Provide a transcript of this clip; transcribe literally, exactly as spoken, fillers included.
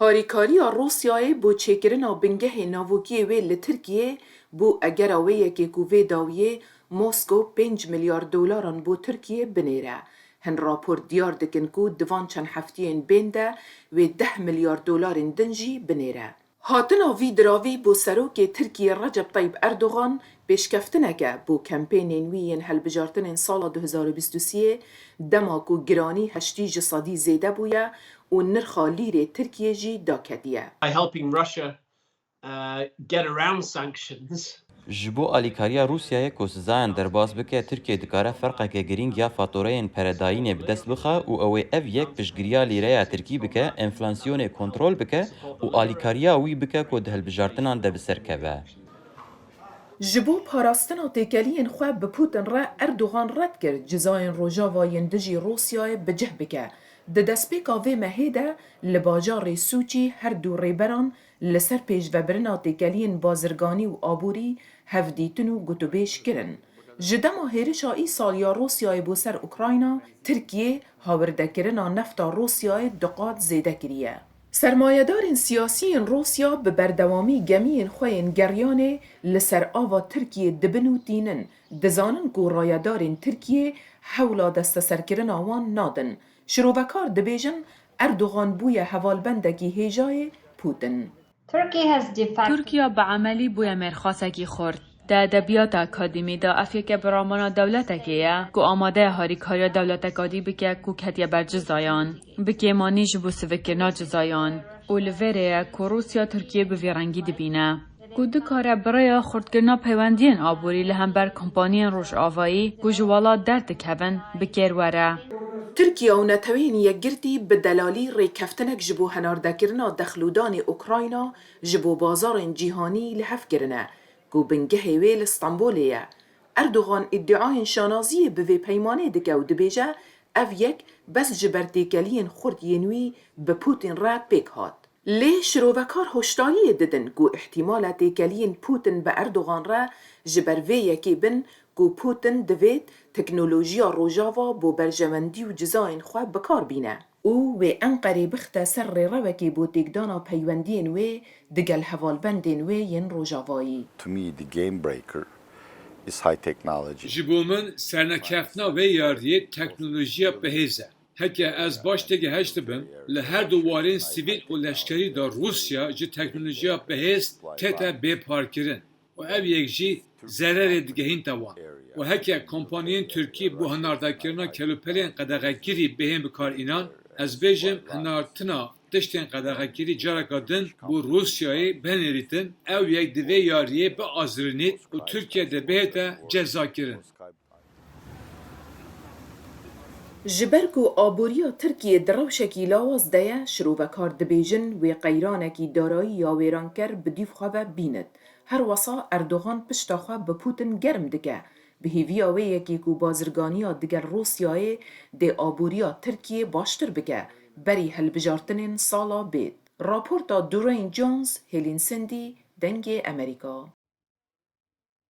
Harîkariya Rûsyayê bo çêkirina bingehê navokiyê wê li Tirkiyê bû egera wê yekê ku vê dawiyê Moskow pênc milyar dolaran bo Tirkiyê binêre. Hin rapor diyar dikin ku di van çend heftiyên bên de wê deh milyar dolarên din jî binêre. Hatina vî diravî bo Serokê Tirkiyê Recep Tayyip Erdogan pêşkeftinek e bo kempênên wî yên hilbijartinên sala du hezar û bîst û sê, dema ku giranî heştî ji sedî zêde bûye û nirxa lîrê Tirkiyê jî daketiye. By helping Russia, uh, get around sanctions. Ji bo alîkariya Rûsyayê ku sizayan derbas bike, Tirkiye dikare ferqeke girîng ya fatureyên peredayînê bi dest bixe û ew ê ev yek piştgiriya lîreya tirkî bike, enflasyonê kontrol bike û alîkariya wî bike ku di hilbijartinan de bi ser keve. Ji bo parastina têkeliyên xwe bi Putin re Erdogan red kir cizayên Rojava yên dijî Rûsyayê bi cih bike. Di destpêka vê mehê de li bajarê Sûçî her du rêberan li ser pêşvebirina têkeliyên bazirganî û aborî hevdîtin û gotûbêj kirin. Ji dema hêrişa îsal ya Rûsyayê bo ser Ukrayna, Tirkiye hawirdekirina nefta Rûsyayê du qat zêde kiriye. Sermayedarên siyasî yên Rûsya bi berdewamî gemiyên xwe yên geriyanê li ser ava Tirkiyê dibin û tînin, dizanin ku rayedarên Tirkiyê hewla desteserkirina wan nadin. Şirovekar dibêjin, Erdogan bûye hevalbendekî hêjayê Putin. Turkey has de facto Tirkiye bi emelî bûye mêrxasekî xurt. Di edebiyata akademî de ev yeke bi ramana dewletekê ye ku amade ye harîkariya dewleteka dî bike ku ketiye ber cizayan, bi kêmanî ji bo sivikkirina cizayan û li vê rê ye ku Rûsya Tirkiyê bi vî rengî dibîne. Ku dikare bi rêya xurtkirina peywendiyên aborî li hember kompaniyên rojavayî ku ji welat derdikevin, bi kêr were. Tirkiye û Neteweyên Yekgirtî bi delalî rêkeftinek ji bo hinardekirina dexlûdanê Ukrayna ji bo bazarên cîhanî li hev kirine ku bingehê wê li Stenbolê ye. Erdogan îdiayên şanaziyê bi vê peymanê dike û dibêje, ev yek bes ji ber têkeliyên xurt yên wî bi Putin re pêk hat. Lê şirovekar hoşdariyê didin ku îhtîmala têkeliyên Putin bi Erdogan re ji ber vê yekê bin ku Putin divêt teknolojiya Rojava bo berjewendî û cizayên xwe bi kar bîne û wê Enqerê bixite ser rêrewekê bo têkdana peywendiyên wê digel hevalbendên wê yên Rojavayî. To me, the game breaker is high technology. Ji bo min, sernekeftina vê yariyê teknolojiya bihêz e. Heke ez baş têgihiştibim, li her du warên sivîl û leşkerî de Rûsya ji teknolojiya bihêz tête bêparkirin û ev yek jî zererê digehînte wan. Û heke kompaniyên Tirkî bo hinardekirina kelûpelên qedexekirî bihên bikaranînan, ez bêjim hinartina tiştên qedexekirî careke din bo Rûsyayê binêrîtin, ew yek di vê yariyê biazirînît û Tirkiye de bihête cezakirin. Ji ber ku aboriya Tirkiyê di rewşekî lawaz de ye, şirovekar dibêjin wê qeyranekî darayî ya wêranker bi dîv xwe ve bînit. Her wesa Erdogan pişta xwe bi Putin germ dike, bi hêviya wê yekê ku bazirganiya digel Rûsyayê dê aboriya Tirkiyê baştir bike, berî hilbijartinên sala bêt. Raporta Durain Jones, Hêlîn Sindî, Dengê Emerîka.